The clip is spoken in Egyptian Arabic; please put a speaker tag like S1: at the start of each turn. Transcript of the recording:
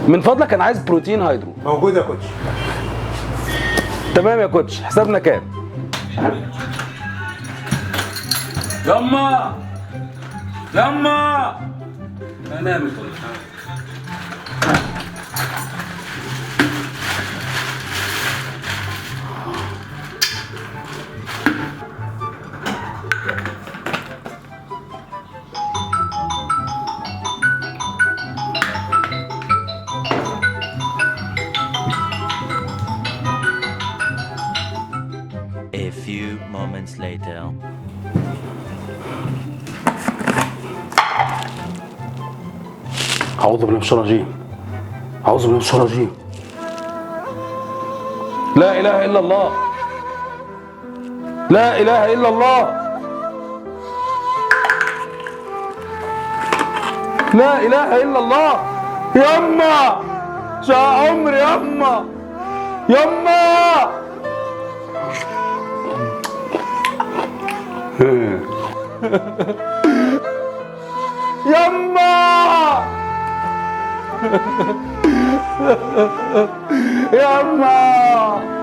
S1: من فضلك انا عايز بروتين hydro.
S2: موجود يا coach.
S1: تمام يا coach، حسابنا كام؟ يما يما انا نامت ولا حاجة.
S3: A few moments later.
S1: أعوذ بالله من الشيطان الرجيم، أعوذ بالله من الشيطان الرجيم. لا إله إلا الله، لا إله إلا الله، لا إله إلا الله. يما يا عمري، يما يما. يما يما.